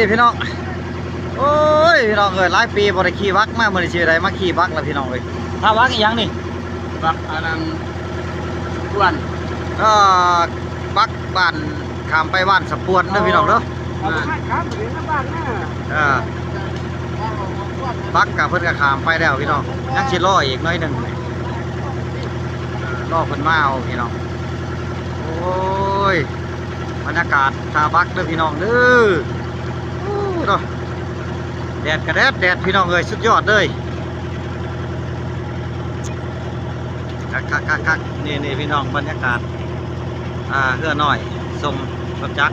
ນີ້ພີ່ນ້ອງ ໂອ້ຍ ພີ່ນ້ອງເອີຍ ຫຼາຍປີບໍ່ໄດ້ຂີ່ບັກມາ ມື້ນີ້ຊິໄດ້ມາຂີ່ບັກແລ້ວພີ່ນ້ອງເອີຍ. ຖ້າບັກອີ່ຫຍັງນີ້? ບັກອັນນັ້ນ ສະປວນ ເອີ ບັກບ້ານ ຂ້າມໄປບ້ານສະປວນເດີພີ່ນ້ອງເດີ. ແມ່ນ ເອີ ບັກກະເພິ່ນກະຂ້າມໄປແລ້ວພີ່ນ້ອງ ຍັງຊິລໍອີກໜ້ອຍໜຶ່ງ ລໍເພິ່ນມາເອົາພີ່ນ້ອງ. ໂອ້ຍ ບັນຍາກາດທ່າບັກເດີພີ່ນ້ອງເດີ. ໂອ້ເນາະ ແດດກະແດດ ແດດພີ່ນ້ອງເອີຍ ສຸດຍອດເລີຍ. ຄັກໆໆໆ ນີ້ໆ ພີ່ນ້ອງ ບັນຍາກາດ ອ່າ ເຮືອນ້ອຍ ຊົມລົດຈັກ.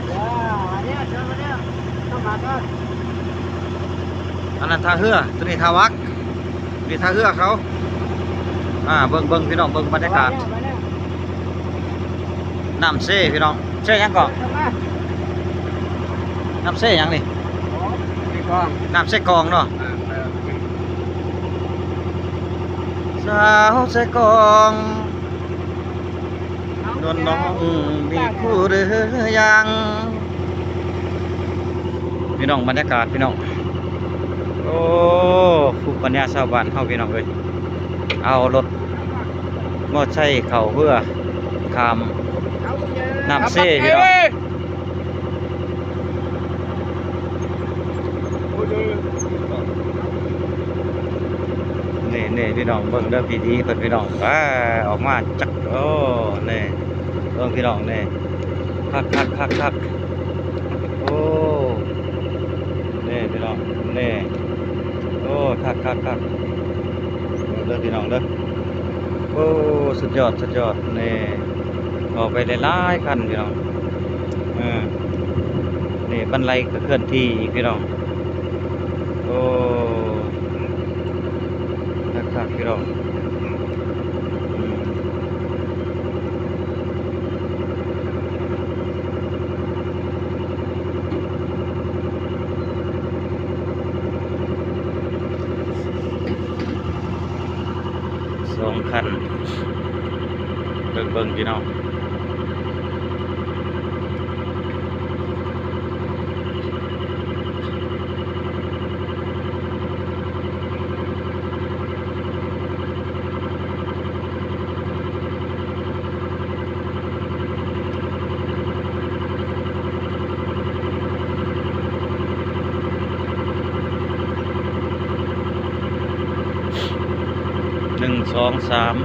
ອັນນັ້ນທ່າເຮືອ ໂຕນີ້ທ່າບັກ ນີ້ທ່າເຮືອເຂົາ. ອ່າ ເບິ່ງ ເບິ່ງພີ່ນ້ອງ ເບິ່ງບັນຍາກາດ ນ້ຳເຊພີ່ນ້ອງ. ເຊຫຍັງເກາະ? ນ້ຳເຊຫຍັງນີ້? ນ້ຳເຊກອງເນາະ. ສາວເຊກອງ ນວນນ້องมีคู่หรือยัง ພີ່ນ້ອງ ບັນຍາກາດພີ່ນ້ອງ. ໂອ້ ພູມປັນຍາຊາວບ້ານເຮົາພີ່ນ້ອງເອີຍ ເອົາລົດມໍໄຊເຂົ້າເຮືອ ຂ້າມນ້ຳເຊພີ່ນ້ອງ. ນີ້ໆ ພີ່ນ້ອງເບິ່ງເດີ ພິທີເພິ່ນພີ່ນ້ອງ ອາ ອອກມາຈັກ ໂອ້ ນີ້ ເບິ່ງພີ່ນ້ອງ ນີ້ ຄັກໆໆໆ ໂອ້ ນີ້ພີ່ນ້ອງ ນີ້ ໂອ້ ຄັກໆໆ ເບິ່ງເດີພີ່ນ້ອງເດີ. ໂອ້ ສຸດຍອດ ສຸດຍອດ ນີ້ ອອກໄປຫຼາຍໆຄັນພີ່ນ້ອງ. ເອີ ນີ້ບັນໄລກະເຄື່ອນທີ່ອີກພີ່ນ້ອງ. ໂອ້ ຄັກໆ ພີ່ນ້ອງ ອືມ. ສອງຄັນ ເບິ່ງໆ ພີ່ນ້ອງ. ໜຶ່ງ ສອງ ສາມ